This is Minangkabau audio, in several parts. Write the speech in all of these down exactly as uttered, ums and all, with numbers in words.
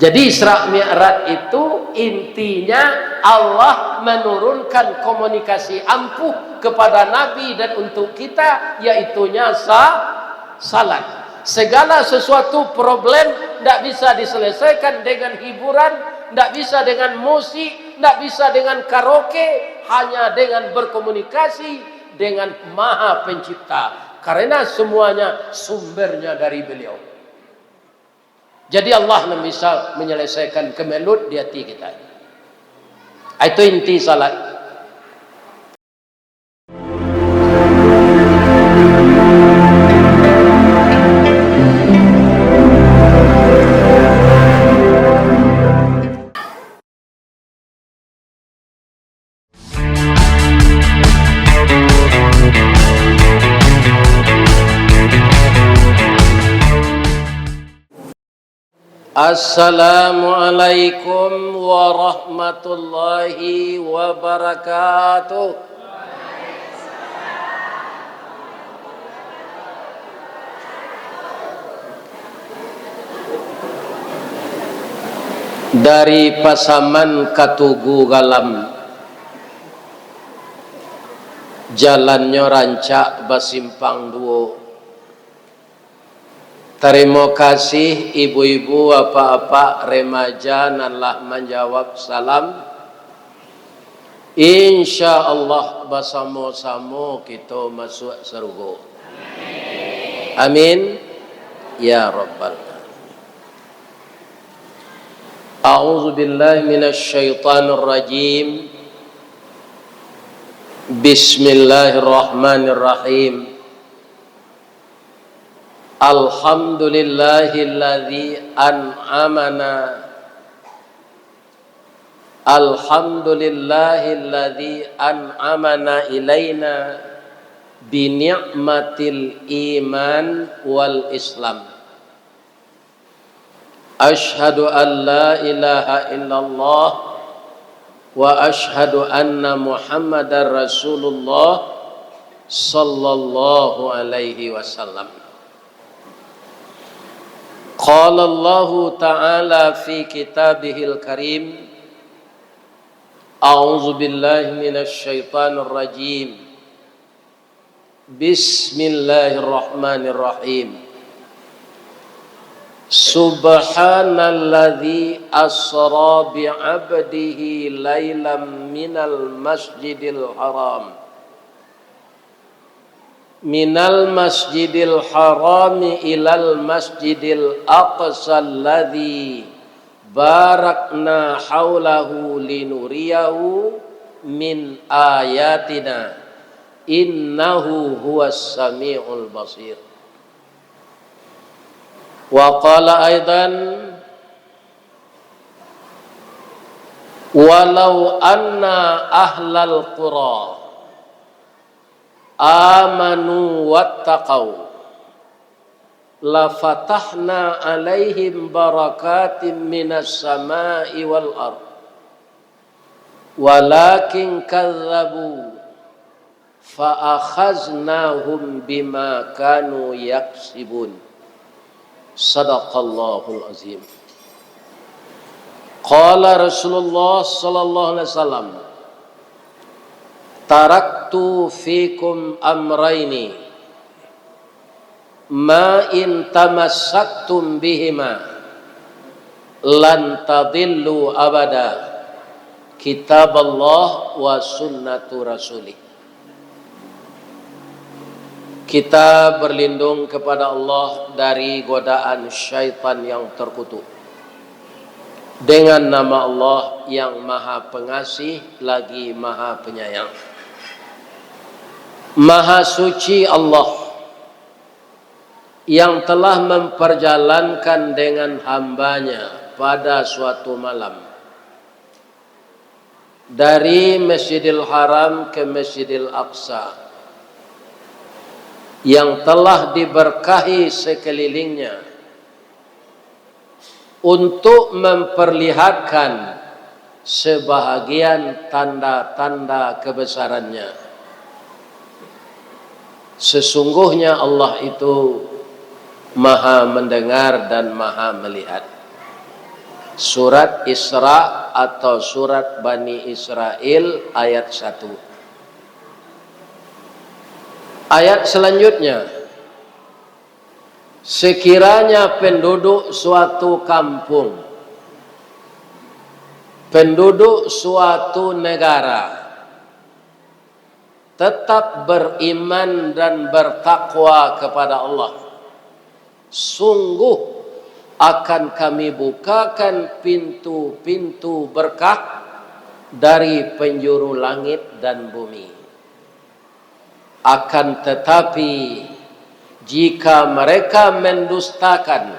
Jadi, Isra Mi'raj itu intinya Allah menurunkan komunikasi ampuh kepada Nabi dan untuk kita, yaitunya sa-, salat. Segala sesuatu problem ndak bisa diselesaikan dengan hiburan, ndak bisa dengan musik, ndak bisa dengan karaoke, hanya dengan berkomunikasi dengan Maha Pencipta. Karena semuanya sumbernya dari Beliau. Jadi, Allah nan bisa menyelesaikan kemelut di hati kita. Itu inti salat. Assalamualaikum warahmatullahi wabarakatuh. Dari Pasaman ka Tugu Galam, jalannyo rancak basimpang duo. Tarimo kasih ibu-ibu, apak-apak, remaja nan lah manjawab salam. Insya Allah, basamo-samo kito masuak sarugo. Amin, ya Rabbal Alamin. A'udzubillahi minasyaitonirrajim. Bismillahirrahmanirrahim. Alhamdulillahilladzi an'amana, Alhamdulillahilladzi an'amana ilaina bini'matil iman wal Islam. Asyhadu an la ilaha illallah wa asyhadu anna Muhammadar Rasulullah sallallahu alaihi wasallam. Qala Allahu ta'ala fi kitabihil karim, a'udzu billahi minasy syaithanir rajim. Bismillahirrahmanirrahim. Subhanalladzi asra bi'abdihi lailam minal masjidil haram, minal masjidil harami ilal masjidil aqsa alladzi barakna haulahu linuriyahu min ayatina, innahu huwas samiul basir. Wa qala aidan, walau anna ahlal qura amanu wattaqau, lafatahna alaihim barakatim minas samai wal ard, walakin kadzabu, fa akhaznahum bima kanu yaksibun. Sadaqallahul azim. Qala Rasulullah sallallahu alaihi wasallam, taraktu fikum amraini, ma in tamassaktum bihima lan tadillu abada, kitaballah wa sunnatu rasulih. Kita berlindung kepada Allah dari godaan syaitan yang terkutuk, dengan nama Allah yang Maha Pengasih lagi Maha Penyayang. Maha Suci Allah yang telah memperjalankan dengan hambanya pada suatu malam dari Masjidil Haram ke Masjidil Aqsa yang telah diberkahi sekelilingnya, untuk memperlihatkan sebahagian tanda-tanda kebesarannya. Sesungguhnya Allah itu Maha Mendengar dan Maha Melihat. Surat Isra atau Surat Bani Israil ayat satu. Ayat selanjutnya, sekiranya penduduk suatu kampung, penduduk suatu negara, tetap beriman dan bertakwa kepada Allah, sungguh akan Kami bukakan pintu-pintu berkah dari penjuru langit dan bumi. Akan tetapi, jika mereka mendustakan,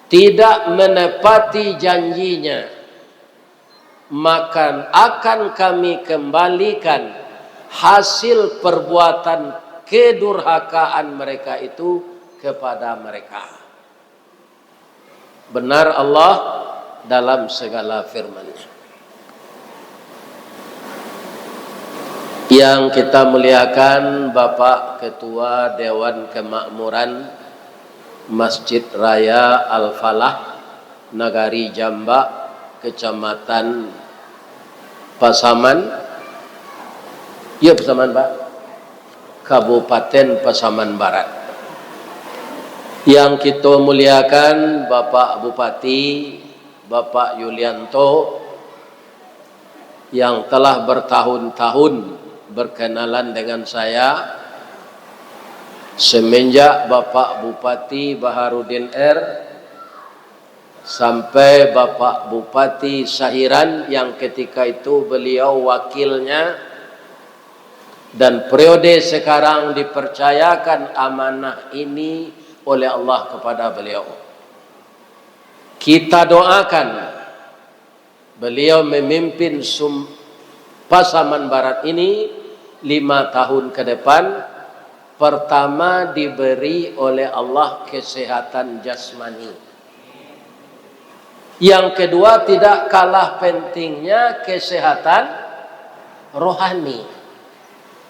tidak menepati janji-Nya, maka akan Kami kembalikan hasil perbuatan kedurhakaan mereka itu kepada mereka. Benar Allah dalam segala firman-Nya. Yang kita muliakan, Bapak Ketua Dewan Kemakmuran Masjid Raya Al-Falah, Nagari Jambak, Kecamatan Pasaman. Ya, Pasaman, Pak. Kabupaten Pasaman Barat. Yang kita muliakan, Bapak Bupati, Bapak Yulianto, yang telah bertahun-tahun berkenalan dengan saya, semenjak Bapak Bupati Baharudin R, sampai Bapak Bupati Sahiran, yang ketika itu beliau wakilnya, dan periode sekarang dipercayakan amanah ini oleh Allah kepada beliau. Kita doakan beliau memimpin Sum-, Pasaman Barat ini lima tahun ke depan, pertama diberi oleh Allah kesehatan jasmani. Yang kedua, tidak kalah pentingnya kesehatan rohani.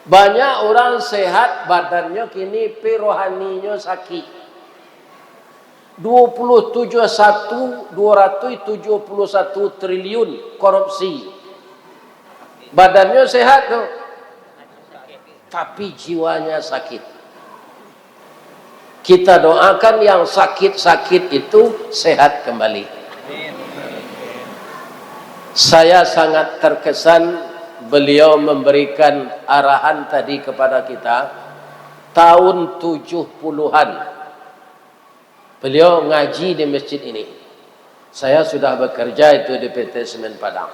Banyak orang sehat badannyo kini, pi rohaninyo sakik. Dua puluh tujuh satu, dua ratus tujuh puluh satu triliun korupsi. Badannyo sehat tu, tapi jiwanya sakit. Kita doakan yang sakit-sakit itu sehat kembali. Saya sangat terkesan beliau memberikan arahan tadi kepada kita tahun tujuh puluhan. Beliau ngaji di masjid ini. Saya sudah bekerja itu di P T Semen Padang.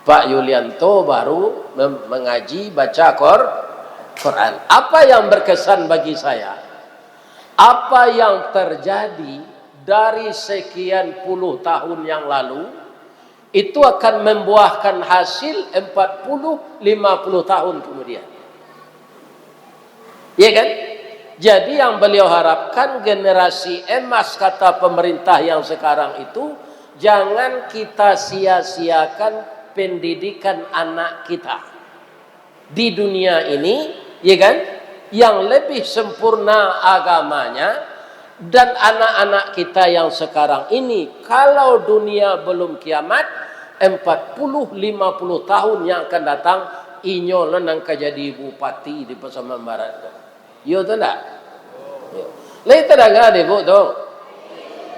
Pak Yulianto baru mem-, mengaji, baca Qur-, Quran. Apa yang berkesan bagi saya? Apa yang terjadi dari sekian puluh tahun yang lalu, itu akan membuahkan hasil empat puluh, lima puluh tahun kemudian. Ya kan? Jadi, yang beliau harapkan, generasi emas, kata pemerintah yang sekarang itu, jangan kita sia-siakan pendidikan anak kita di dunia ini, ya kan? Yang lebih sempurna agamanya, dan anak-anak kita yang sekarang ini, kalau dunia belum kiamat, empat puluh, lima puluh tahun yang akan datang, inyo lah nan ka jadi bupati di Pasaman Barat tu. Iyo tu ndak? Iyo. Lai tadanga dek Ibuk tu?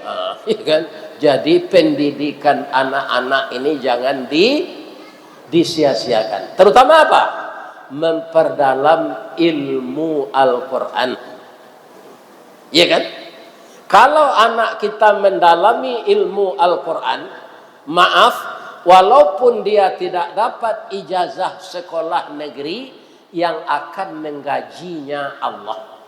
Ah, iya kan? Jadi, pendidikan anak-anak ini jangan di-, disia-siakan. Terutama apa? Memperdalam ilmu Al-Quran. Iya kan? Kalau anak kita mendalami ilmu Al-Quran, maaf, walaupun dia tidak dapat ijazah sekolah negeri, yang akan menggajinya Allah.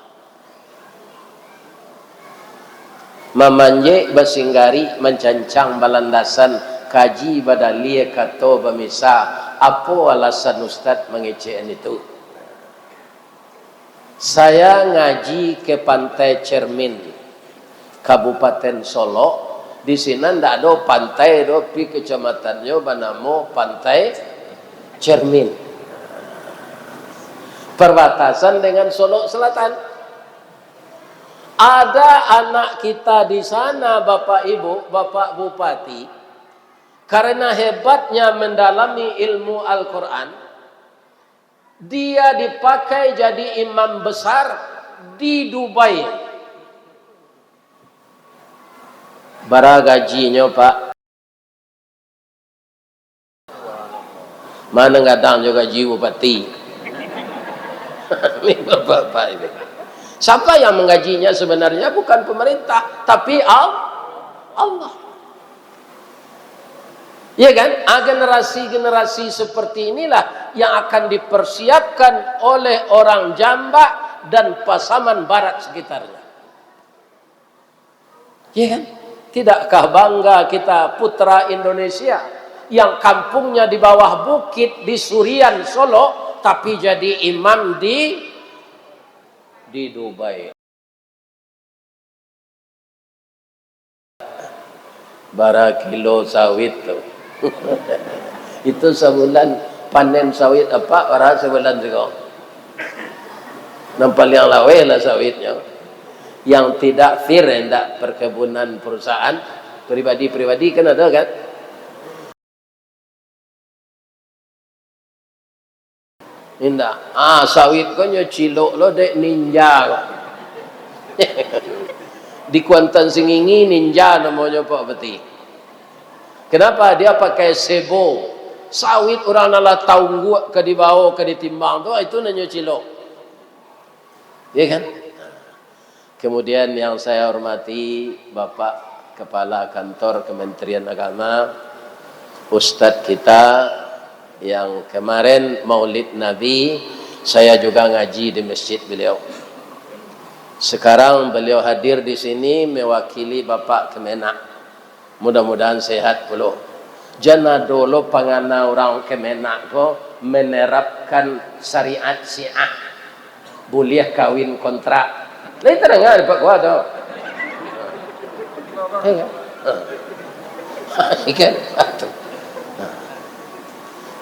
Mamanjek basinggari, mancancang balandasan, kaji badalia, kato bamisa, apo alasan Ustaz mangecekan itu? Saya ngaji ke Pantai Cermin, Kabupaten Solok. Di sinan ndak ado pantai doh, pi kacamatannyo banamo Pantai Cermin. Perbatasan dengan Solok Selatan. Ada anak kita di sana, Bapak Ibu, Bapak Bupati, karena hebatnya mendalami ilmu Al-Quran, dia dipakai jadi imam besar di Dubai. Bara gajinyo, Pak? Mana gadang jo gaji bupati. Ini bapak-bapak ini. Siapa yang menggajinya sebenarnya? Bukan pemerintah, tapi Al-, Allah. Ya kan? Ah, generasi-generasi seperti inilah yang akan dipersiapkan oleh orang Jambak dan Pasaman Barat sekitarnya. Ya kan? Tidakkah bangga kita, putra Indonesia, yang kampungnya di bawah bukit di Surian, Solok, tapi jadi imam di, di Dubai? Bara kilo sawit tu? Itu sabulan panen sawit apak, bara sabulan siko? Nan paliang laweh lah sawitnyo. Yang tidak fair, indak, perkebunan perusahaan, pribadi-pribadi kan ada kan? Indak. Ah, sawit ko nyo cilok lo dek ninja ko. Di Kuantan Sengingi ninja namonyo, Pak Bupati. Kenapa dia pakai sebo? Sawit urang nan lah taungguak ka dibawo, ka ditimbang tu, itu nan nyo cilok. Ya kan? Kemudian yang saya hormati Bapak Kepala Kantor Kementerian Agama, Ustadz kita yang kemarin Maulid Nabi, saya juga ngaji di masjid beliau. Sekarang beliau hadir di sini mewakili Bapak Kemenag. Mudah-mudahan sehat pulo. Jan ado lo pangana urang Kemenag ko menerapkan syariat Syiah. Buliah kawin kontrak. Lai tadanga di Papua tu. Iya kan? Ikan batu.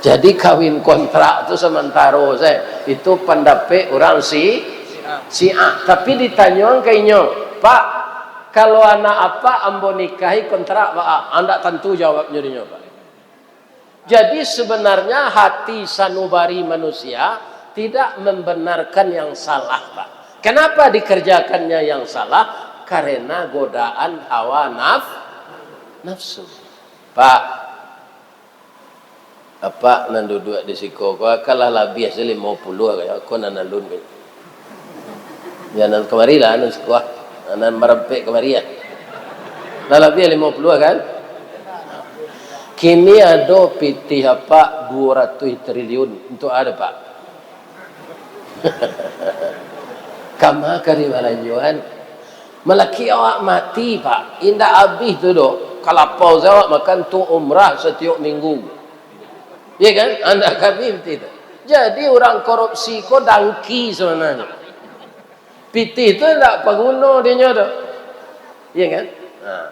Jadi kawin kontrak tu samantaro sajo. Itu pandapek urang si, Syiah. Tapi ditanyoan ka inyo, "Pak, kalau anak apak ambo nikahi kontrak baa?" Ndak tantu jawabnyo dinyo, Pak. Jadi sebenarnya hati sanubari manusia tidak membenarkan yang salah, Pak. Kenapa dikerjakannya yang salah? Karena godaan hawa naf-, nafsu. Pak, apak nan duduak di siko ko, akan lah labiah se limo puluah ko, ko nan alun ko. Jan nan kamari lah, nan sikuah, nan marampek kamari lah. Lah labiah limo puluah kan? Kini ado pitih apak duo ratuih triliun, untuak a, Pak? Kama ka dibalanjoan? Malaki awak mati, Pak. Indak abih tu doh. Kalapau se awak makan tu umrah satiok minggu. Ya kan? Indak ka abih pitih tu. Jadi urang korupsi ko dangki sabananyo. Pitih tu indak paguno dinyo tu. Ya kan? Nah.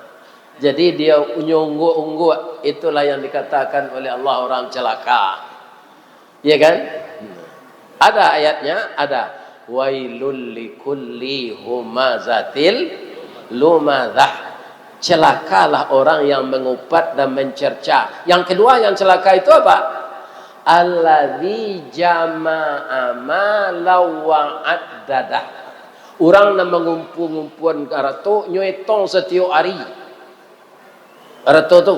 Jadi dia unyo ungguak-ungguak, itulah yang dikatakan oleh Allah orang celaka. Ya kan? Ada ayatnya, ada. "Wailul likulli humazatil lumazah." Celakalah orang yang mengupat dan mencerca. Yang kedua yang celaka itu apa? "Alladzi jama'a malan wa addadah." Urang nan mangumpu-ngumpuan arato nyo etong satiok ari. Arato tu.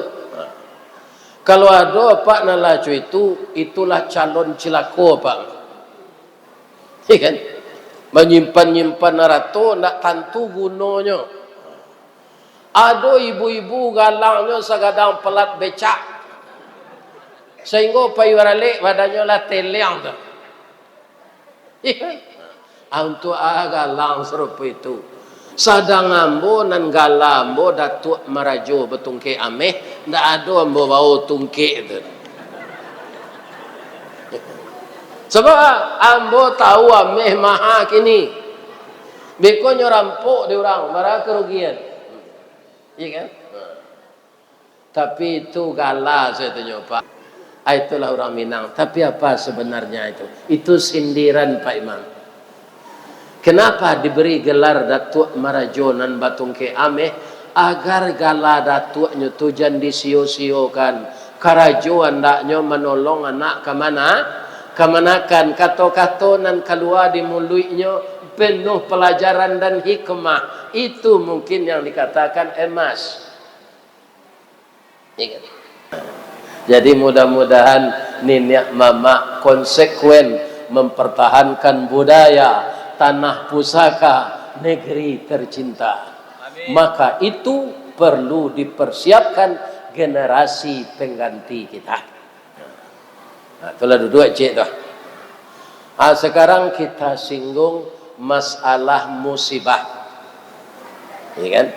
Kalau ado apak nan lah co itu, itulah calon cilako apak. Ya kan? Manyimpan-nyimpan arato ndak tantu gunonyo. Ado ibu-ibu galangnyo sagadang pelat becak. Sahinggo pai baralek badannyo lah teleng tu. Iya kan? Ah, untuak a galang sarupo itu. Sadang ambo nan gala ambo Datuak Marajo batungkek ameh, ndak ado ambo bawo tungkek tu. Sabab ambo tahu ameh maha kini. Beko nyo rampok di urang, bara karugian. Iya kan? Tapi itu gala sajo tu nyo, Pak. Ah, itulah urang Minang. Tapi apa sebenarnya itu? Itu sindiran, Pak Imam. Kenapa diberi gelar Datuak Marajo nan batungkek ameh? Agar gala datuaknyo tu jan disio-siokan. Karajo andaknyo manolong anak kamana-, kamanakan. Kato-kato nan kalua di muluiknyo penuh pelajaran dan hikmah. Itu mungkin yang dikatakan emas. Iya kan? Jadi, mudah-mudahan niniak mamak konsekuen mempertahankan budaya tanah pusaka negeri tercinta. Amin. Maka itu perlu dipersiapkan generasi pengganti kita. Nah, itulah duduk cik tu. Ah, sekarang kita singgung masalah musibah. Ya kan?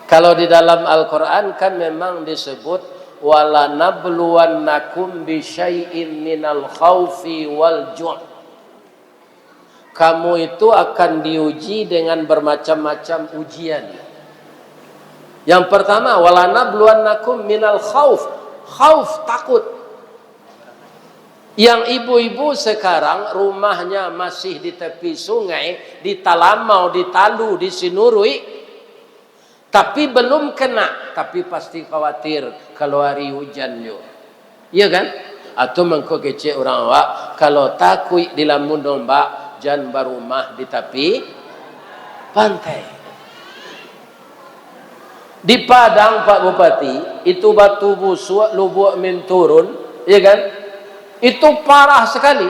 Kalau di dalam Al-Quran kan memang disebut, "Walanabluwannakum bisyai'im minal khaufi wal ju'." Kamu itu akan diuji dengan bermacam-macam ujian. Yang pertama, "Walanabluwannakum minal khauf." Khauf, takut. Yang ibu-ibu sekarang rumahnya masih di tepi sungai, di Talamau, di Talu, di Sinuruik, tapi belum kena, tapi pasti khawatir kalau hari hujan jo. Iya kan? Atau mangko kecek urang awak, kalau takuik dilamun ombak, jan barumah di tapi pantai. Di Padang, Pak Bupati, itu batu busuak, lubuak minturun, ya kan? Itu parah sekali.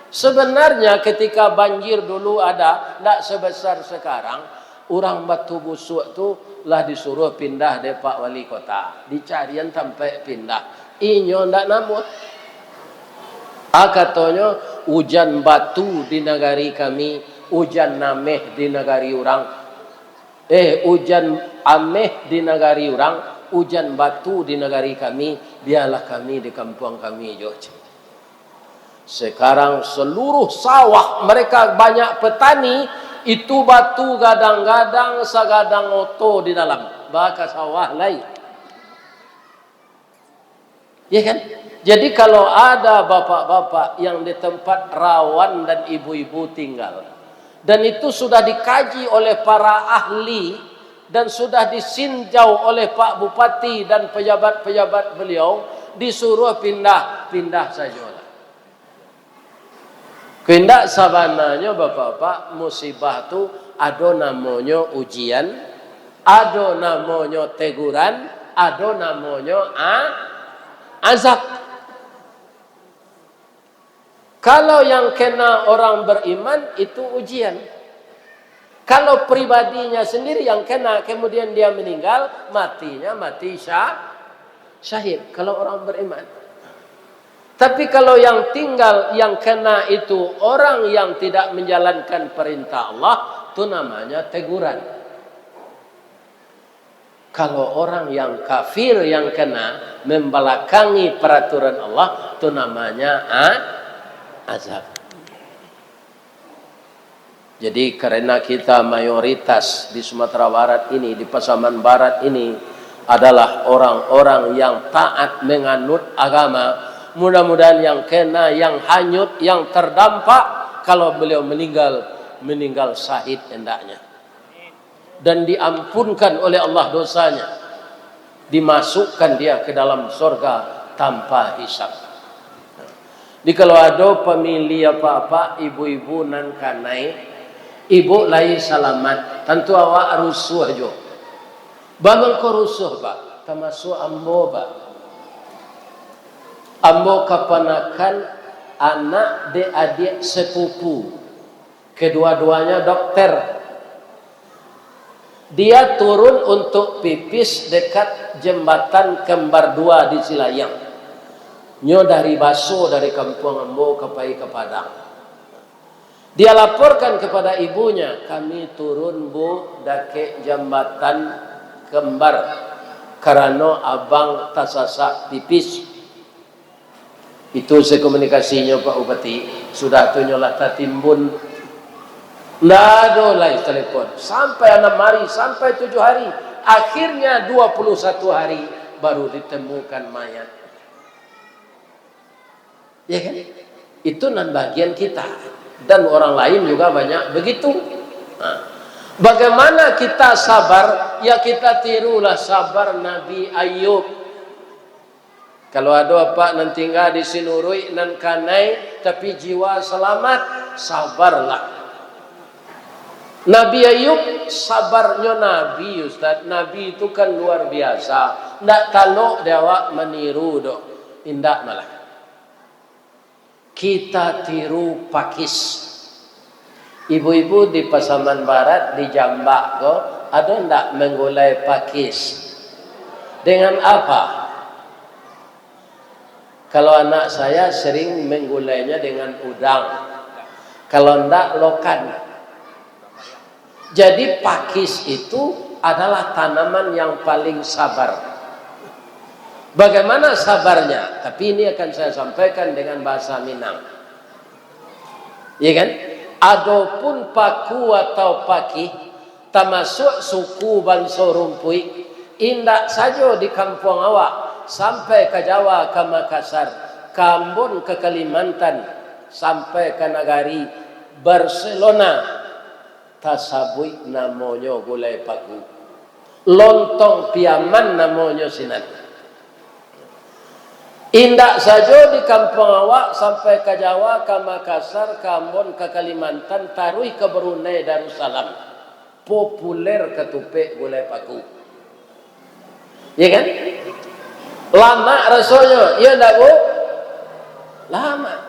Sebenarnya ketika banjir dulu ada, ndak sebesar sekarang, urang batu busuak tu lah disuruh pindah dek Pak Wali Kota. Dicarian tampek pindah. Inyo ndak namuah. Ah, katonyo, "Ujan batu di nagari kami, ujan ameh di nagari urang." Eh, ujan ameh di nagari urang, ujan batu di nagari kami, bialah kami di kampuang kami jo. Sekarang seluruh sawah mereka banyak petani, itu batu gadang-gadang sagadang oto di dalam, baka sawah lai. Ya kan? Jadi, kalau ada bapak-bapak yang di tempat rawan dan ibu-ibu tinggal, dan itu sudah dikaji oleh para ahli dan sudah disinjau oleh Pak Bupati dan pejabat-pejabat beliau, disuruh pindah, pindah sajolah. Kok indak, sabananyo, Bapak-bapak, musibah tu ado namonyo ujian, ado namonyo teguran, ado namonyo a-, azab. Kalau yang kena orang beriman, itu ujian. Kalau pribadinya sendiri yang kena, kemudian dia meninggal, matinya mati sya-, syahid, kalau orang beriman. Tapi kalau yang tinggal, yang kena itu orang yang tidak menjalankan perintah Allah, tu namanya teguran. Kalau orang yang kafir yang kena, membelakangi peraturan Allah, tu namanya a-, azab. Jadi, karena kita mayoritas di Sumatera Barat ini, di Pasaman Barat ini, adalah orang-orang yang taat menganut agama, mudah-mudahan yang kena, yang hanyut, yang terdampak, kalau beliau meninggal, meninggal syahid hendaknya. Dan diampunkan oleh Allah dosanya, dimasukkan dia ke dalam sorga tanpa hisab. Jadi, kalau ado pamilih apak-apak, ibu-ibu nan kanai, ibu lai salamat, tantu awak rusuah jo. Baa mangko rusuah, Pak? Tamasuak ambo, Pak. Ambo kapanakan anak dek adiak sepupu. Kedua-duanya dokter. Dia turun untuk pipis dekat jembatan Kembar Dua di Silayang. Nyo dari Baso, dari kampuang ambo, ka pai ka Padang. Dia laporkan kepada ibunya, "Kami turun, Bu, dakek jambatan Kembar, karano abang tasasak pipis." Itu sekomunikasinyo, Pak Bupati. Sudah tu nyo lah tatimbun. Ndak ado lai telepon. Sampai anam hari, sampai tujuh hari. Akhirnya dua puluh satu hari baru ditemukan mayat. Ya kan? Itu nan bagian kita. Dan orang lain juga banyak begitu. Nah, bagaimana kita sabar? Ya, kita tirulah sabar Nabi Ayub. Kalau ado apak nan tingga di Sinuruik nan kanai, tapi jiwa salamat, sabarlah. Nabi Ayub, sabarnyo Nabi, Ustaz. Nabi itu kan luar biasa. Ndak talok dek awak maniru doh. Indak malah. Kita tiru pakis. Ibu-ibu di Pasaman Barat, di Jambak ko, ado ndak manggulai pakis? Dengan apa? Kalau anak saya sering manggulainya dengan udang. Kalau ndak, lokan. Jadi, pakis itu adalah tanaman yang paling sabar. Bagaimana sabarnya? Tapi ini akan saya sampaikan dengan bahasa Minang. Iya kan? Adopun paku atau pakih, tamasuak suku banso rumpuik, indak sajo di kampuang awak, sampai ka Jawa, ka Makassar, ka Ambon, ka Kalimantan, sampai ka nagari Barcelona, tasabuik namonyo gulai paku. Lontong Piaman namonyo sinan. Indak sajo di kampuang awak, sampai ka Jawa, ka Makassar, ka Ambon, ka Kalimantan, taruih ka Brunei Darussalam. Populer katupek gulai paku. Ya kan? Lamak rasonyo, iya ndak, Bu? Lamak.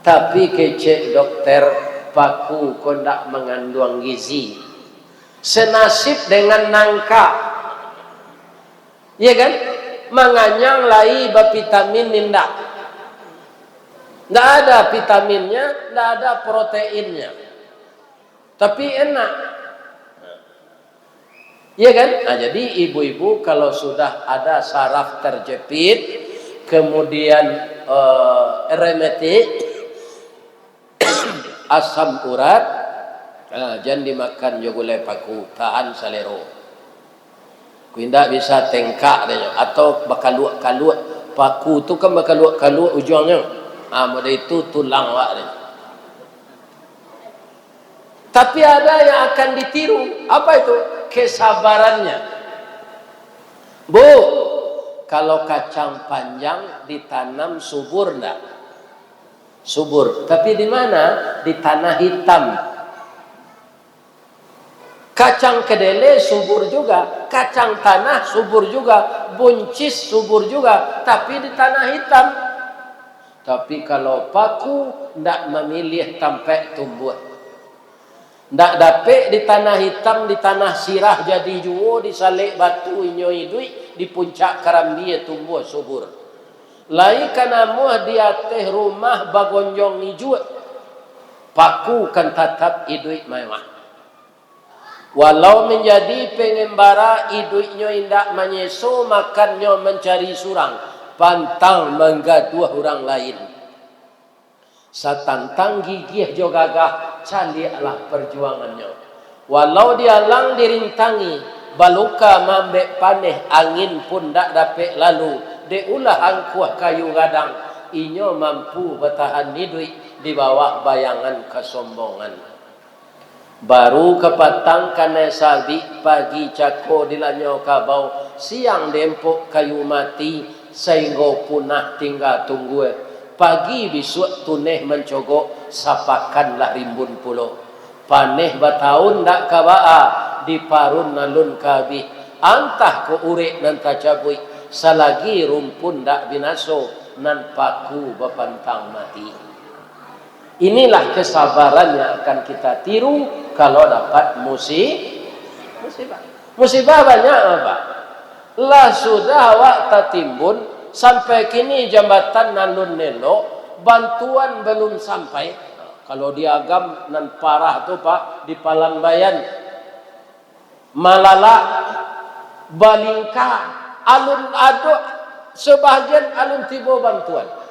Tapi kecek dokter, paku ko ndak manganduang gizi. Senasib dengan nangka. Iya kan? Manganyang lai, bavitamin indak. Ndak ada vitaminnyo, ndak ada proteinnya. Tapi enak. Iya kan? Nah, jadi ibu-ibu kalau sudah ada saraf terjepit, kemudian, eh, rematik, asam urat, ah, jan dimakan jo gulai paku, tahan salero. Ku indak bisa tengkak, dia, atau bakaluak-kaluak. Paku tu kan bakaluak-kaluak ujuangnyo. Ah, model itu tulang awak, dia. Tapi ada yang akan ditiru. Apa itu? Kesabarannya. Bu, kalau kacang panjang ditanam subur ndak? Subur. Tapi di mana? Di tanah hitam. Kacang kedele subur juga, kacang tanah subur juga, buncis subur juga, tapi di tanah hitam. Tapi kalau paku, ndak mamiliah tampek tumbuah. Ndak dapek di tanah hitam, di tanah sirah jadi juo, di salek batu inyo iduik, di puncak karambia tumbuah subur. Lai ka namuah di ateh rumah bagonjong ijuak, paku kan tatap iduik mewah. Walau manjadi pangambara, iduiknyo indak manyeso, makannyo mancari surang, pantang manggaduah urang lain. Satantang gigiah jo gagah, caliaklah parjuangannyo. Walau dialang dirintangi, baluka maambek paneh, angin pun ndak dapek lalu, dek ulah angkuah kayu gadang, inyo mampu batahan iduik di bawah bayangan kasombongan. Baru kapatang kanai sabik, pagi cako dilanyau kabau, siang diempok kayu mati, sainggo punah tingga tunggua. Pagi bisuak tuneh mancogok, sapakan lah rimbun pulo. Paneh bataun ndak ka baa, diparun alun ka abih, antah ko urek nan tacabuik, salagi rumpun ndak binaso, nan paku bapantang mati. Inilah kesabaran yang akan kita tiru kalau dapat musi-, musibah. Musibah banyak, Bapak. Lah sudah awak tatimbun, sampai kini jambatan alun elok, bantuan balum sampai. Kalau di Agam nan parah tu, Pak, di Palambayan, Malalak, Balingka, alun ado, sabahagian alun tibo bantuan.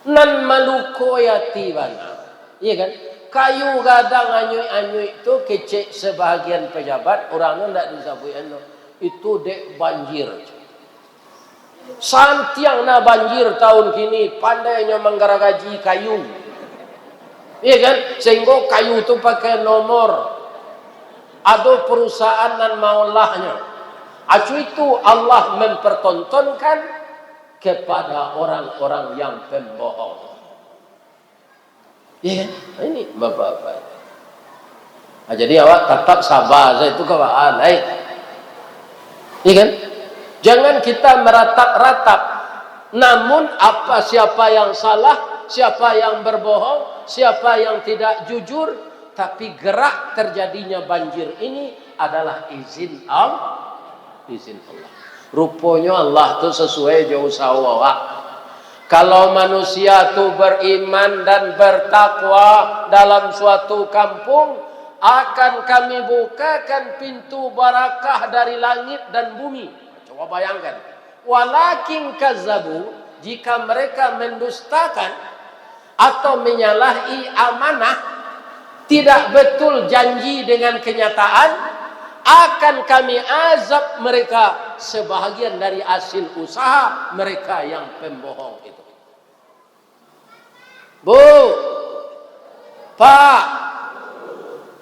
Nan malukoi ati bana. Iya kan? Kayu gadang anyuik-anyuik tu kecek sabahagian pajabat, urang tu ndak disabuik anu. Itu dek banjir. Santiang nah banjir tahun kini, pandainyo manggaragaji kayu. Iya kan? Sehingga kayu tu pakai nomor. Ado perusahaan nan maolahnyo. Acu itu Allah mempertontonkan kepada orang-orang yang pembohong. Iya kan? Ini bapak-bapak. Nah, jadi awak tatap sabar saja itu kawan, ai. Iya kan? Jangan kita meratap-ratap. Namun apa, siapa yang salah, siapa yang berbohong, siapa yang tidak jujur, tapi gerak terjadinya banjir ini adalah izin Al-, izin Allah. Ruponyo Allah tu sasuai jo usaho awak. Kalau manusia tu beriman dan bertakwa dalam suatu kampung, akan Kami bukakan pintu barakah dari langit dan bumi. Coba bayangkan. Walakin kazzabu, jika mereka mendustakan atau menyalahi amanah, tidak betul janji dengan kenyataan, akan Kami azab mereka sebahagian dari hasil usaha mereka yang pembohong itu. Bu, Pak,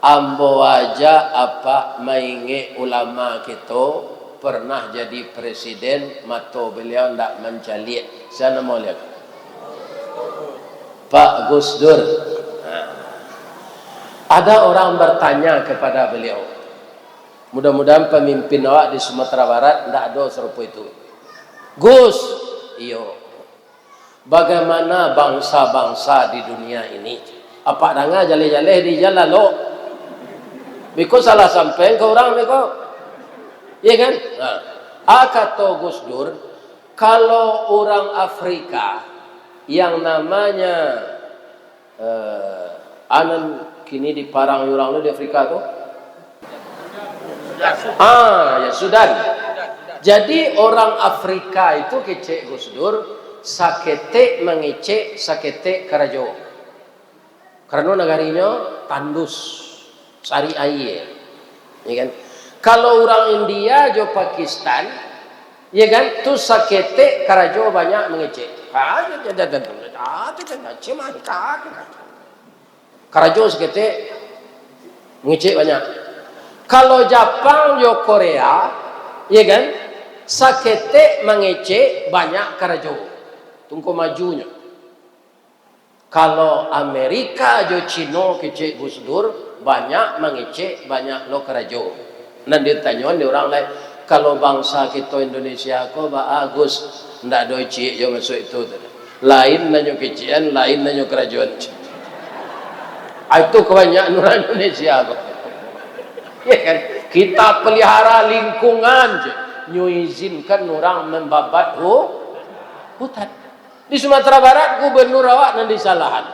ambo aja apak maingek ulama kito pernah jadi presiden, mato beliau ndak mancaliak. Sia namo beliau? Pak Gus Dur. Nah. Ada orang bertanya kepada beliau, mudah-mudahan pemimpin awak di Sumatera Barat ndak ado sarupo itu. Gus, iyo. Bagaimana bangsa-bangsa di dunia ini? Apak danga jaleh-jaleh di jalan lo. Biko salah sampai ka urang biko. Iya kan? Nah, a kato Gus Dur, kalau urang Afrika yang namanya, eh, anan kini diparang urang tu di Afrika tu, Ah, ya, Sudan. Jadi, orang Afrika itu kecek Gus Dur, saketek mangecek, saketek karajo. Karano nagarinyo tandus, sari aia. Ya kan? Kalau urang India jo Pakistan, ya kan, tu saketek karajo banyak mangecek. Karajo saketek, mangecek banyak. Kalau Japang jo Korea, ya kan, saketek mangecek, banyak karajo. Tungko majunyo. Kalau Amerika jo Cino kecek Gus Dur, banyak mangecek, banyak lo karajo. Nan ditanyoan di urang lain, kalau bangsa kito Indonesia ko baa Gus, ndak ado ciek jo masuak itu tu. Lain nan nyo kecekan, lain nan nyo karajoan. Ah, itu kabanyakan urang Indonesia ko. Ya kan? Kita pelihara lingkungan je. Nyo izinkan urang mambabat hu-, hutan. Di Sumatera Barat, gubernur awak nan disalahan.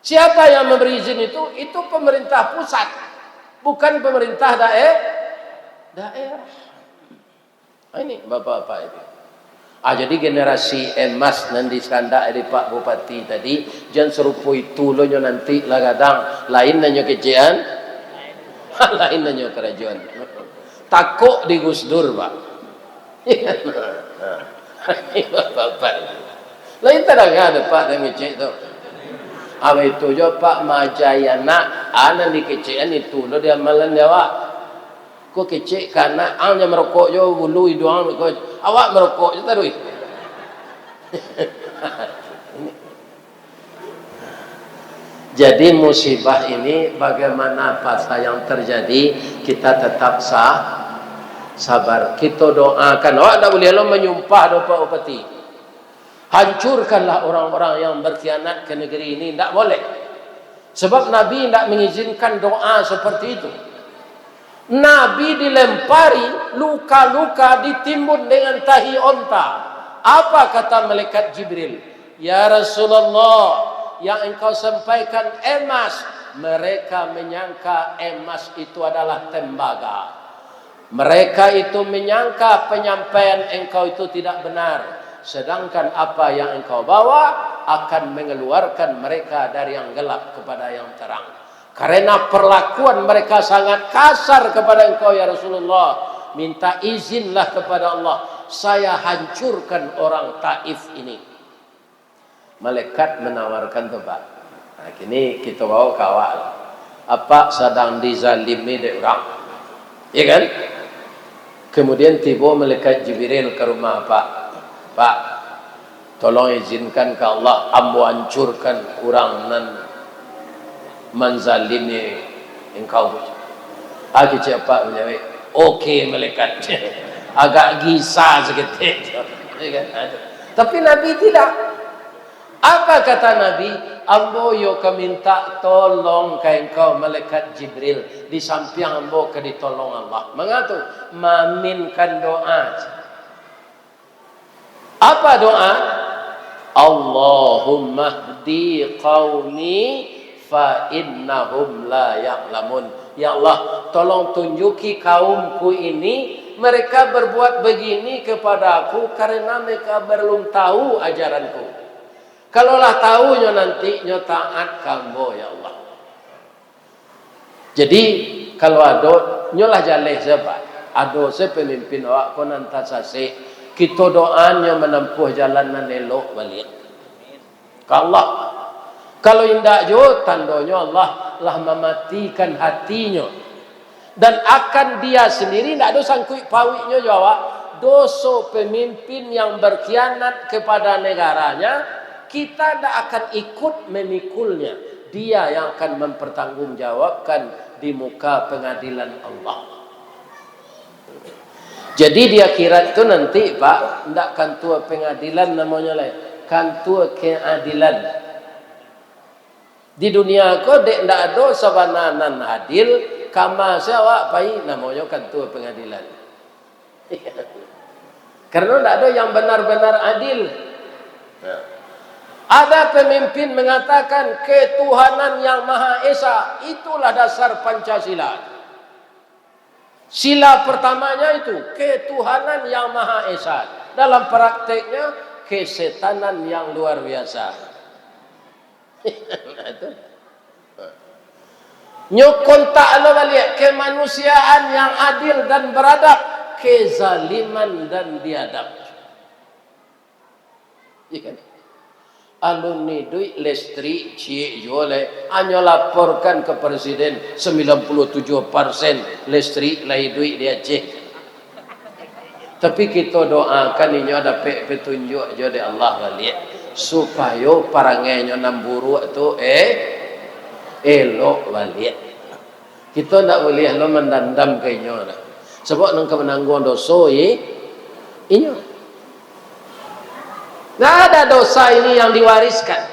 Siapa yang memberi izin itu? Itu pemerintah pusat, bukan pemerintah dae-, daerah. Ah, ini bapak-bapak itu. Ah, jadi generasi emas nan disandak di Pak Bupati tadi, jan sarupo itu lo nyo nanti lah gadang. Lain nan nyo kecekan, lain nan nyo karajoan. Takok di Gus Dur, Pak. Bapak-bapak. Lain tadanga dek Pak, dek ngecek tu. Apa itu jo Pak majai anak, anak dikecekan itu lo di amalan di awak. Ko kecek ka anak, ang jan marokok jo bulu iduang ko, awak marokok jo taruih. Jadi musibah ini bagaimana pasal yang terjadi, kita tetap sa-, sabar. Kito doakan. Awak ndak buliah lo manyumpah doh Pak Bupati. Hancurkanlah orang-orang yang berkhianat ke negeri ini. Ndak boleh. Sebab Nabi ndak mengizinkan doa seperti itu. Nabi dilempari luka-luka, ditimbun dengan tahi onta. Apa kata malaikat Jibril? "Ya Rasulullah, yang engkau sampaikan emas." Mereka menyangka emas itu adalah tembaga. Mereka itu menyangka penyampaian engkau itu tidak benar, sedangkan apa yang engkau bawa akan mengeluarkan mereka dari yang gelap kepada yang terang. Karena perlakuan mereka sangat kasar kepada engkau, ya Rasulullah, minta izinlah kepada Allah, saya hancurkan orang Taif ini. Malaikat menawarkan tu, Pak. Nah, kini kito bawa ka awak. Apak sadang dizalimi dek urang. Iya kan? Kemudian tibo malaikat Jibril ka rumah apak. "Pak, tolong izinkan ka Allah, ambo hancurkan urang nan manzalimi engkau tu." Ah, kecek apak manjawab, "Oke, malaikat." Agak gisa saketek. Iya kan? Nah, tu. Tapi Nabi tidak. Apa kata Nabi? "Ambo yo ka minta tolong ka engkau, malaikat Jibril, di sampiang ambo ka ditolong Allah." Manga tu? Maaminkan doa. Apa doa? "Allahumma hdi qaumi fa innahum la ya'lamun." Ya Allah, tolong tunjuki kaumku ini, mereka berbuat begini kepada aku karena mereka belum tahu ajaranku. Kalau lah tahu nyo nanti, nyo taat ka ambo, ya Allah. Jadi, kalau ado, nyo lah jaleh sajo, Pak. Ado se pamimpin awak ko nan tasasek, kito doa nyo manampuah jalan nan elok baliak. Ka Allah. Kalau indak juo, tandonyo Allah lah mamatikan hatinyo. Dan akan dia sendiri, ndak ado sangkuik pauiknyo jo awak. Doso pemimpin yang berkhianat kepada negaranya, kita ndak akan ikut memikulnya. Dia yang akan mempertanggungjawabkan di muka pengadilan Allah. Jadi di akhirat tu nanti, Pak, ndak kantua pengadilan namonyo lai, kantua keadilan. Di dunia ko dek ndak ado sabana nan adil, kama se awak pai, namonyo kantua pengadilan. Karena ndak ado yang benar-benar adil. Nah. Ada pemimpin mengatakan ketuhanan yang Maha Esa, itulah dasar Pancasila. Sila pertamanya itu, ketuhanan yang Maha Esa. Dalam prakteknya, kesetanan yang luar biasa. Nah, itu. Nyo kontak lo baliak, kemanusiaan yang adil dan beradab, kezaliman dan biadab. Iya kan? Alun iduik listrik ciek juo lai, hanyo laporkan ka presiden, sembilan puluh tujuh persen listrik lah iduik di Aceh. Tapi kito doakan inyo dapek petunjuk jo dek Allah baliak, supayo parangainyo nan buruak tu, eh, elok baliak. Kito ndak buliah lo mandandam ka inyo, ndak. Sabab nan ka manangguang doso, i-, inyo. Ndak ada dosa ini yang diwariskan.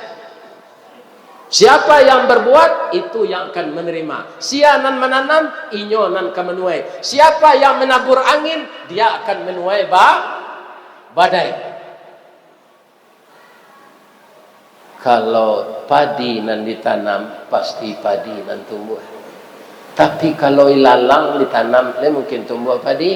Siapa yang berbuat, itu yang akan menerima. Sia nan mananam, inyo nan ka manuai. Siapa yang menabur angin, dia akan menuai ba-, badai. Kalau padi nan ditanam, pasti padi nan tumbuah. Tapi kalau ilalang ditanam, lai mungkin tumbuah padi.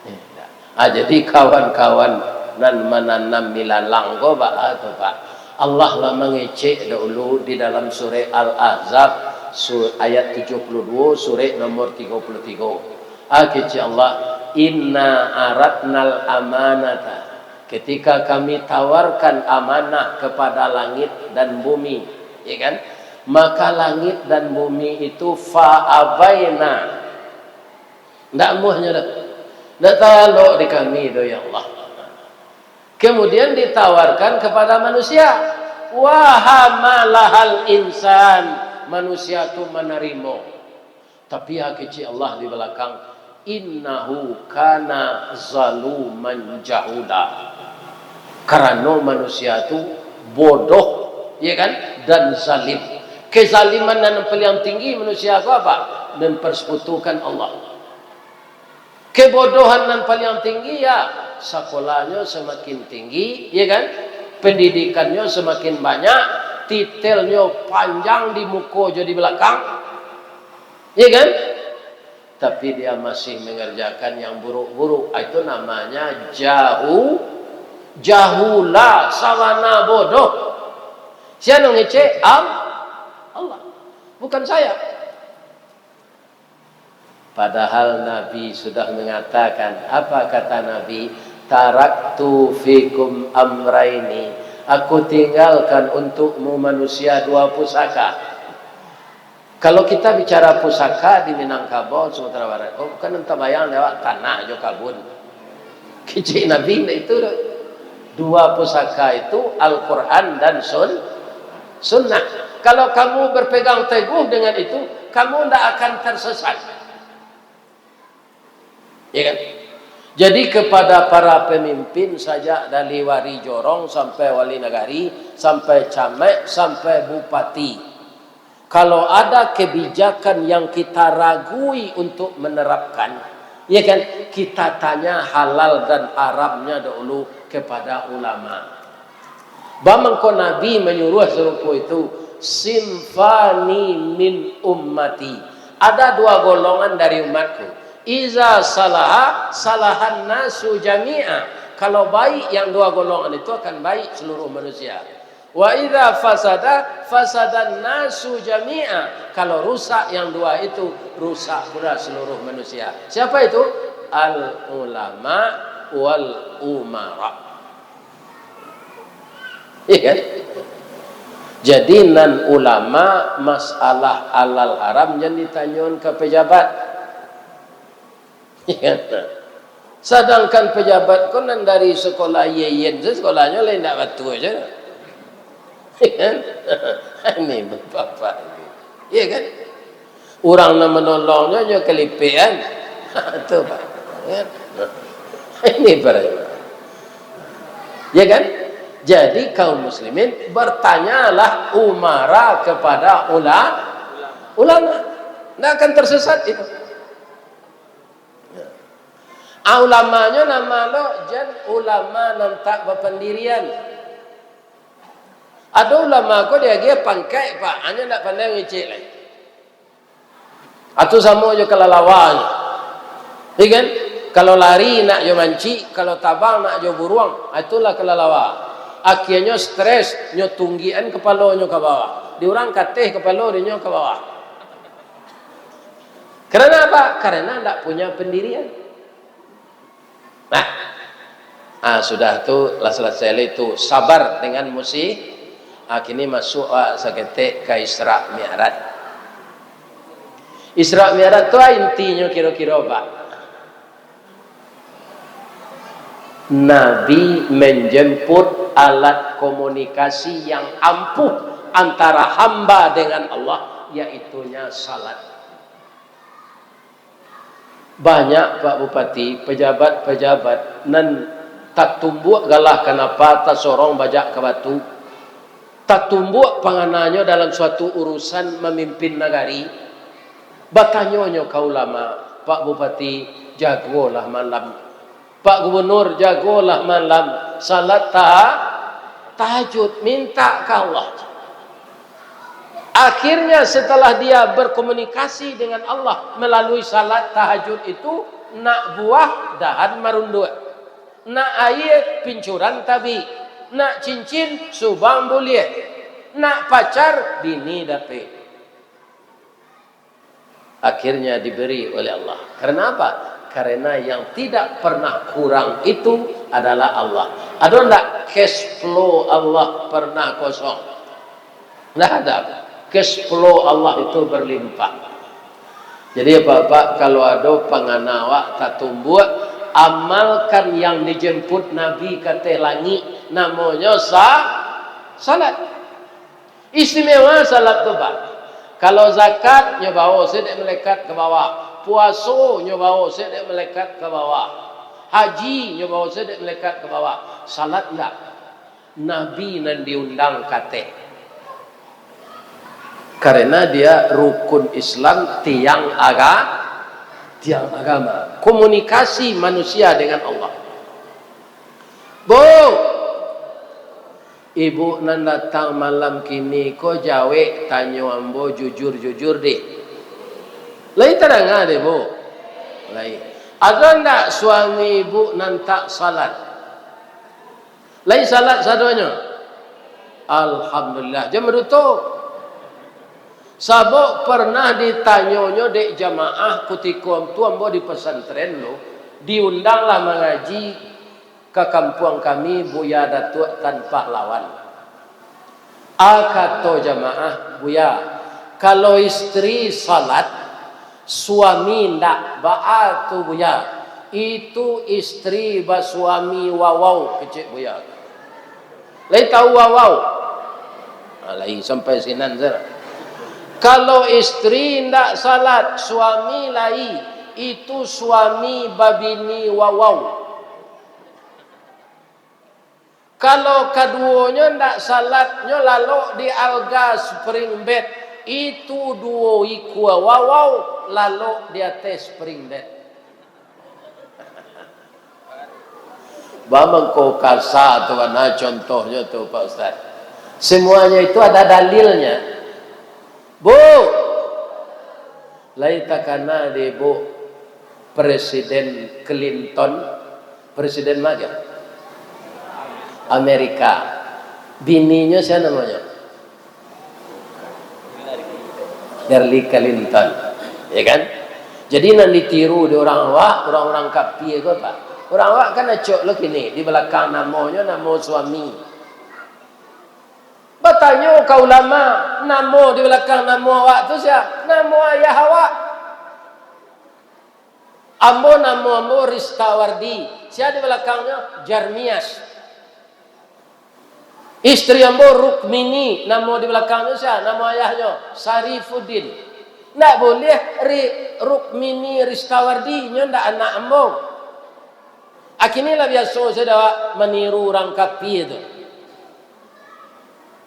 Indak. Ah, jadi kawan-kawan nan mananam ilalang ko baa tu, Pak? Allah lah mangecek dahulu di dalam surek Al-Ahzab, su-, ayat tujuah puluah duo, surek nomor tigo puluah tigo. Ah, kecek Allah, "Inna aradnal amanata." Ketika Kami tawarkan amanah kepada langit dan bumi, ya kan? Maka langit dan bumi itu faabaina. Ndak amuahnyo doh. Ndak talok di Kami doh, ya Allah. Kemudian ditawarkan kepada manusia. Wa hamalahal insan. Manusia tu manarimo. Tapi ha kecek Allah di balakang, "Innahu kana zaluman jahula." Karano manusia tu bodoh, ya kan, dan zalim. Kezaliman nan paliang tinggi manusia ko apa? Mempersekutukan Allah. Kebodohan nan paliang tinggi, ya, sakolahnyo samakin tinggi, ya kan, pendidikannyo samakin banyak, titelnyo panjang di muko jo di balakang. Iya kan? Tapi dia masih mengerjakan yang buruk-buruk. Ah, itu namanya jahu-, jahula, sabana bodoh. Sia nan ngecek? Al-, Allah. Bukan saya. Padahal Nabi sudah mengatakan, apa kata Nabi? "Taraktu fikum amraini, Aku tinggalkan untukmu manusia dua pusaka. Kalau kita bicara pusaka di Minangkabau, Sumatera Barat, oh, kan tabayang dek awak tanah jo kabun. Kecek Nabi ndak itu doh. Dua pusaka itu Al-Quran dan sun, Sunnah. Kalau kamu berpegang teguh dengan itu, kamu ndak akan tersesat. Ya kan? Jadi, kepada para pemimpin, sajak dari wali jorong sampai wali nagari, sampai camat, sampai bupati, kalau ada kebijakan yang kita ragui untuk menerapkan, ya kan, kita tanya halal dan haramnya dahulu kepada ulama. Bamangko Nabi manyuruah sarupo itu, "Sinfani min ummati." Ada dua golongan dari umatku. "Iza salaha, salahan nasu jami'a." Kalau baik yang dua golongan itu, akan baik seluruh manusia. "Wa iza fasada, fasadan nasu jami'a." Kalau rusak yang dua itu, rusak pula seluruh manusia. Siapa itu? Al ulama wal umara. Iya kan? Jadi, nan ulama, masalah halal haram jan ditanyoan ka pejabat. Iya kan? Sadangkan pejabat ko nan dari sekolah Yeyen, se sekolahnyo lain ndak batua se. Iya kan? Ini bapak ini. Iya kan? Urang nan manolongnyo nyo kalipekan. Tu, Pak. Ya. Ini para jemaah. Ya kan? Jadi, kaum muslimin, bertanyalah umara kepada ula-, ulama. Ndak akan tersesat itu. Ya. Ah, ulamanyo nama lo, jan ulama nan tak bapandirian. Ado ulama ko diagiah pangkek, Pak, hanyo ndak pandai mangecek lai. Atau samo jo kalalawanyo. Iya kan? Kalau lari nak jo mancik, kalau tabang nak jo buruang, ah, itulah kalalawa. Akhianyo stres, nyo tunggikan kapalonyo ka bawah. Di urang kateh kapalo, di nyo ka bawah. Karena apa? Karena ndak punya pendirian. Nah, ah, sudah tu, lah salasai lai tu, sabar dengan musi-, ah, kini masuak, ah, saketek ka Isra Mi'raj. Isra Mi'raj tu, ah, intinyo kiro-kiro, Pak. Nabi menjemput alat komunikasi yang ampuh antara hamba dengan Allah, yaitunya salat. Banyak, Pak Bupati, pejabat-pejabat nan tatumbuak galah kanapa tasorong bajak ka batu, tatumbuak pangananyo dalam suatu urusan mamimpin nagari, batanyonyo ka ulama, "Pak Bupati, jagolah malam." Pak Gubernur, jagolah malam, salat ta-, tahajud, minta ka Allah. Akhirnya, setelah dia berkomunikasi dengan Allah melalui salat tahajud itu, nak buah, dahan marunduak, nak aia, pincuran tabik, nak cincin, subang buliah, nak pacar, bini dapek. Akhirnya diberi oleh Allah. Karena apa? Karena yang tidak pernah kurang itu adalah Allah. Ado ndak cash flow Allah pernah kosong? Ndak ada. Cash flow Allah itu berlimpah. Jadi, Bapak, kalau ado pangana awak tatumbuak, amalkan yang dijemput Nabi ka ateh langik, namonyo sa-, salat. Istimewa salat tu, Pak. Kalau zakat, nyo bawo se dek malaikat ka bawah. Puaso, nyo bawo se dek malaikat ka bawah. Haji, nyo bawo se dek malaikat ka bawah. Salat ndak. Nabi nan diundang ka ateh. Karena dia rukun Islam, tiang aga-, tiang agama. Komunikasi manusia dengan Allah. Bu, ibu nan datang malam kini ko jawek tanyo ambo jujur-jujur deh. Lai tadanga deh, Bu? Lai. Ado ndak suami ibu nan tak salat? Lai salat sadonyo? Alhamdulillah. Jan baduto. Sabab pernah ditanyonyo dek jamaah kutiko tu ambo di pesantren tu, diundanglah mangaji Ka kampuang kami, Buya Datuak Tan Pahlawan. A, kato jamaah, "Buya, kalau istri salat, suami ndak, baa tu, Buya?" "Itu istri basuami wawau," kecek Buya. Lai tahu wawau? Ah, lai sampai sinan sajo. Kalau istri ndak salat, suami lai, itu suami babini wawau. Kalau kaduonyo ndak salat, nyo lalok di alga spring bed, itu duo ikua wawau lalok di ateh spring bed. Bamangko kasa tu, bana contohnyo tu, Pak Ustaz. Semuanya itu ada dalilnya. Bu, lai takana di Bu Presiden Clinton, Presiden ma? Amerika. Bininyo sia namonyo? Hillary Clinton, ya kan? Jadi, nan ditiru di urang awak, urang-urang kapia ko, Pak. Urang awak kan acok lo kini, di balakang namonyo, namo suami. Batanyo ka ulama, namo di balakang namo awak tu sia? Namo ayah awak. Ambo, namo ambo Ristawardi. Sia di balakangnyo? Jarmias. Istri ambo Rukmini, namo di balakangnyo sia? Namo ayahnyo Sarifuddin. Ndak buliah Ri-, Rukmini Ristawardi, nyo ndak anak ambo. Akini lah biaso sajo awak maniru urang kapia tu.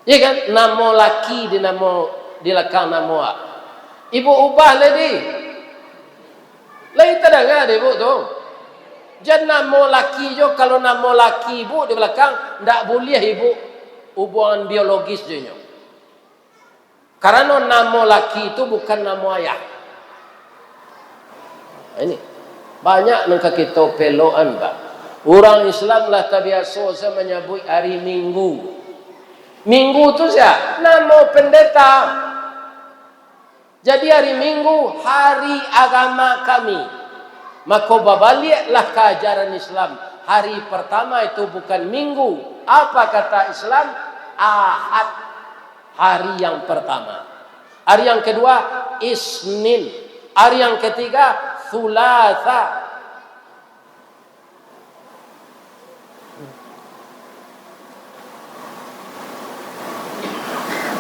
Iya kan? Namo laki di namo, di lakang namo awak. Ibu ubah lai di. Lai tadanga dek ibu tu. Jan namo laki jo, kalau namo laki ibu di balakang, ndak buliah ibu hubungan biologis jo inyo. Karano namo laki tu bukan namo ayah. Ini banyak nan ka kito pelokan, Pak. Urang Islam lah tabiaso sajo manyabuik ari Minggu. Minggu tu sia? Namo pendeta. Jadi, hari Minggu, hari agama kami. Mako, babaliaklah ka ajaran Islam. Hari pertama itu bukan Minggu. Apa kata Islam? Ahad. Hari yang pertama. Hari yang kedua, Isnin. Hari yang ketiga, Sulasa.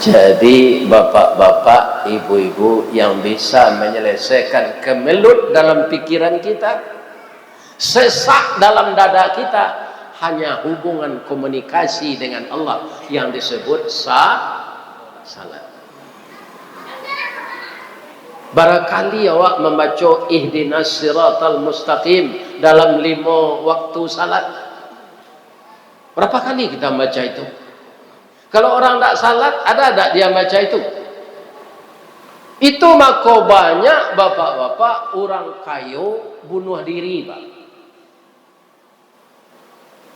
Jadi, bapak-bapak, ibu-ibu yang bisa menyelesaikan kemelut dalam pikiran kita, sesak dalam dada kita, hanya hubungan komunikasi dengan Allah yang disebut sa-, salat. Barakali awak mambaco ihdinas siratal mustaqim dalam limo waktu salat. Berapa kali kita membaca itu? Kalau orang ndak salat, ada ndak dia baca itu? Itu mako banyak bapak-bapak urang kayo bunuh diri, Pak.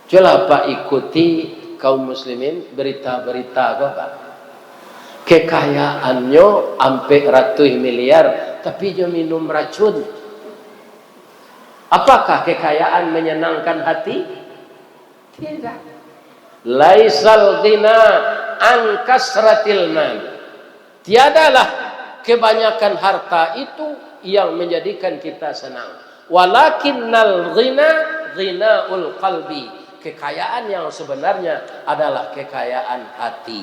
Cubolah Apak ikuti, kaum muslimin, berita-berita ko, Pak. Kekayaannyo ampek ratuih miliar, tapi jo minum racun. Apakah kekayaan menyenangkan hati? Tidak. Laisal ghina an kasratil mal. Tiadalah kebanyakan harta itu yang menjadikan kita senang. Walakinnal ghina ghinaul qalbi. Kekayaan yang sebenarnya adalah kekayaan hati.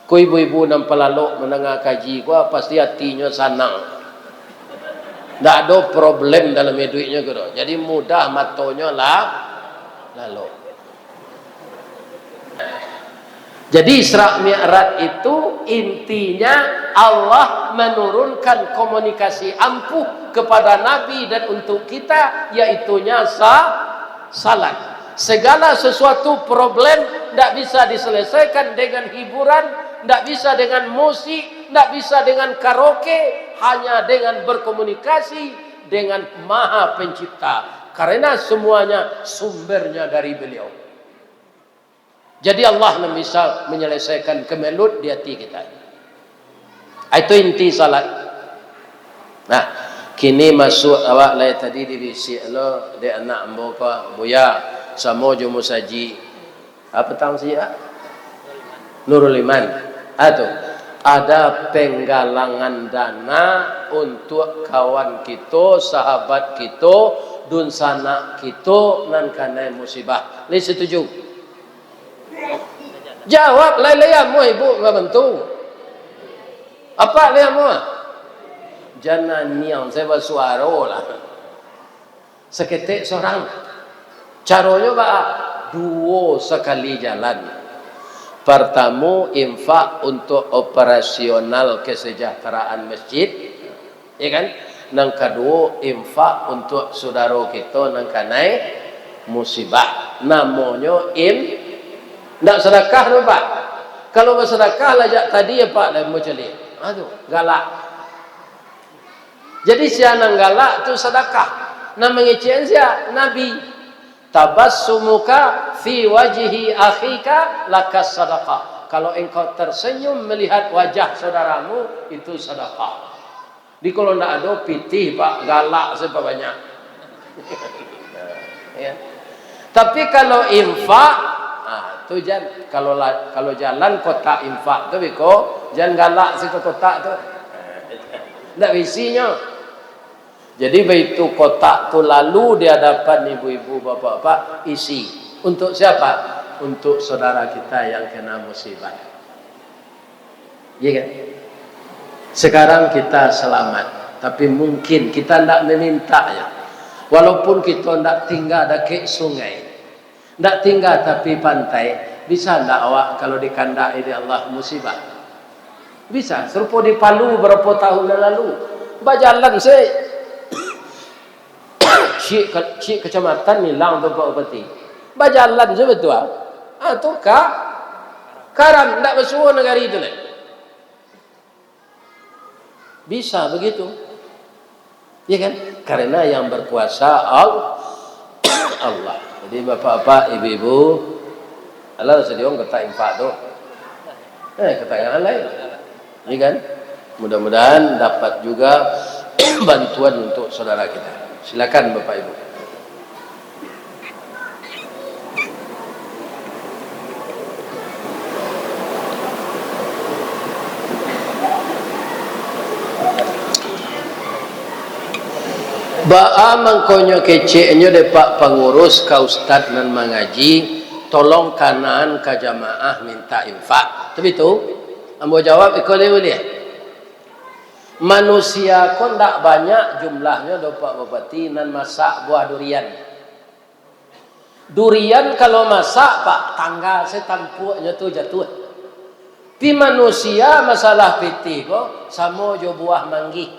Ko ibu-ibu nan palalok mandanga kaji ko, pasti atinyo sanang. Ndak ado problem dalam iduiknyo ko doh. Jadi mudah matonyo lah lalok. Jadi Isra Mi'raj itu intinya Allah menurunkan komunikasi ampuh kepada Nabi dan untuk kita, yaitunya sa-, salat. Segala sesuatu problem ndak bisa diselesaikan dengan hiburan, ndak bisa dengan musik, ndak bisa dengan karaoke, hanya dengan berkomunikasi dengan Maha Pencipta. Karena semuanya sumbernya dari Beliau. Jadi Allah nan bisa menyelesaikan kemelut di hati kita. Itu inti salat. Nah, Kini masuak awak lai tadi dibisiak lo dek anak ambo ko, Buya, samo jo musajik. Apo tang siya? Nurul Iman. Ah, tu. Ada penggalangan dana untuk kawan kito, sahabat kito, dunsanak kito nan kanai musibah. Lai setuju? Jawab lai, lai amuah ibu mambantu. Apak lai amuah? Jan aniang, saya basuaro lah. Saketek sorang. Caronyo baa? Duo sakali jalan. Partamo, infak untuak operasional kesejahteraan masjid, ya kan? Nan kaduo, infak untuak sudaro kito nan kanai musibah. Namonyo im-, ndak sadakah tu, Pak. Kalau basadakah lah jak tadi, ya, Pak, dah macam ni. Ah, tu, galak. Jadi, sia nan galak tu sadakah. Nan mangecekan sia? Nabi. "Tabassumuka fi wajhi akhika lakas sadakah." Kalau engkau tersenyum melihat wajah saudaramu, itu sadakah. Di kalau ndak ado pitih, Pak, galak sabanyak. Ya. Tapi kalau infak, ah, tu jan, kalau la-, kalau jalan kotak infak tu beko, jan galak siko kotak tu. Ndak baisinyo. Jadi baitu kotak tu lalu di hadapan ibu-ibu, bapak-bapak, isi. Untuk siapa? Untuk saudara kita yang kena musibah. Iya kan? Sekarang kita selamat, tapi mungkin kita ndak meminta ya. Walaupun kita ndak tinggal dakek sungai, ndak tinggal tapi pantai, bisa ndak awak kalau dikandak dek Allah musibah? Bisa. Serupo di Palu berapa tahun yang lalu, bajalan se ciek ka-, ciek kecamatan hilang tu Pak Bupati. Bajalan se batua. Ah, tu ka-, karam, ndak basuo nagari tu lai. Bisa begitu. Ya kan? Karena yang berkuasa Al-, Allah. Jadi bapak-bapak, ibu-ibu, alah sadiong kotak infak tu. Eh, kotak yang lain. Ya kan? Mudah-mudahan dapat juga bantuan untuk saudara kita. Silakan Bapak Ibu. Baa mangkonyo keceknyo dek Pak Pangurus ka ustad nan mangaji, tolong kanaan ka jamaah minta infak. Tu bitu? Ambo jawab iko lai buliah. Manusia ko ndak banyak jumlahnyo do Pak Bupati nan masak buah durian. Durian kalau masak, Pak, tangga se tampuaknyo tu jatuah. Tapi manusia masalah pitih ko samo jo buah manggih.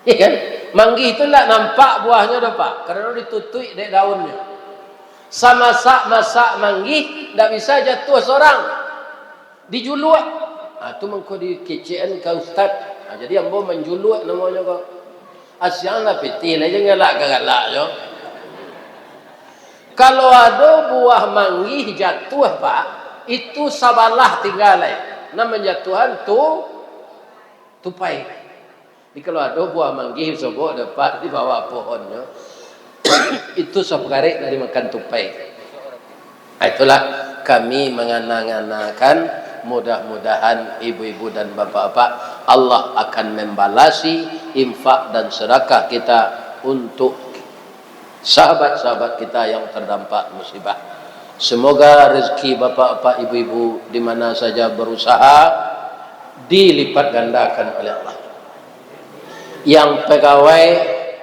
Iya kan? Manggih tu ndak nampak buahnyo do, Pak, karano ditutuik dek daunnyo. Samasak-masak manggih, ndak bisa jatuah sorang. Dijuluak. Ah, tu mangko dikecekan ka ustad. Ah, jadi ambo manjuluak namonyo ko. Asiang lah pitih lah, jan galak-galak jo. Kalau ado buah manggih jatuah, Pak, itu sabalah tingga lai. Nan manjatuahan tu tupai. Jadi, kalau ado buah manggih sobok dapat di bawah pohonnyo, itu sapagarek dari makan tupai. Ah, itulah kami mangana-nganakan, mudah-mudahan ibu-ibu dan bapak-bapak, Allah akan membalasi infak dan sedekah kita untuk sahabat-sahabat kita yang terdampak musibah. Semoga rezeki bapak-bapak, ibu-ibu di mana saja berusaha dilipat gandakan oleh Allah. Yang pegawai,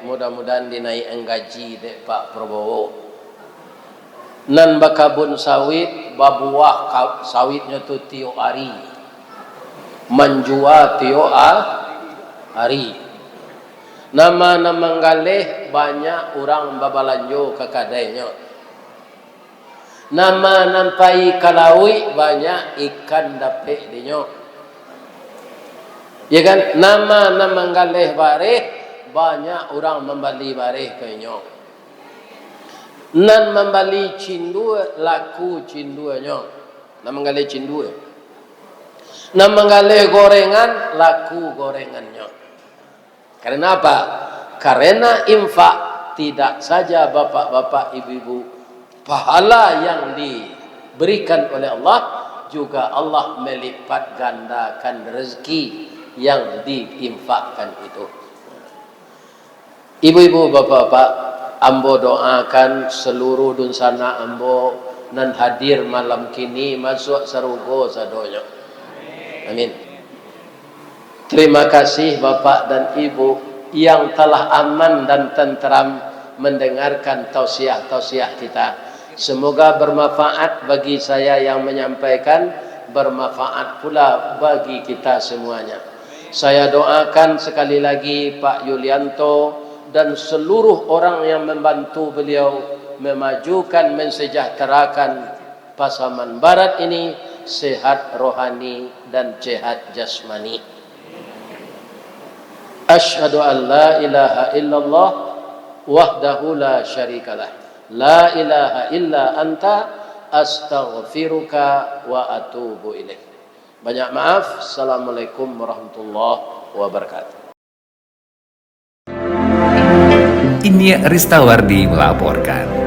mudah-mudahan dinaikan gaji dek Pak Prabowo. Nan bakabun sawit, babuah ka-, sawitnyo tu tiok ari. Manjua tiok a-, ari. Nan ma-, nan manggaleh, banyak urang babalanjo ka kadainyo. Nan ma-, nan pai ka lauik, banyak ikan dapek dinyo. Ya kan? Nan ma-, nan manggaleh bareh, banyak urang mambali bareh ka inyo. Nan mambali cindua, laku cinduanyo. Nan manggaleh cindua. Nan manggaleh gorengan, laku gorengannyo. Karena apa? Karena infak, tidak saja bapak-bapak, ibu-ibu, pahala yang diberikan oleh Allah, juga Allah melipat gandakan rezeki yang diinfakkan itu. Ibu-ibu, bapak-bapak, ambo doakan seluruh dunsanak ambo nan hadir malam kini masuak sarugo sadonyo. Amin. Terima kasih Bapak dan Ibu yang telah aman dan tenteram mendengarkan tausiah-tausiah kita. Semoga bermanfaat bagi saya yang menyampaikan, bermanfaat pula bagi kita semuanya. Saya doakan sekali lagi Pak Yulianto dan seluruh orang yang membantu beliau memajukan, mensejahterakan Pasaman Barat ini sehat rohani dan sehat jasmani. Asyhadu an la ilaha illallah wahdahu la syarikalah. La ilaha illa anta astaghfiruka wa atubu ilaik. Banyak maaf. Assalamualaikum warahmatullahi wabarakatuh. Inyiak Ristawardi melaporkan.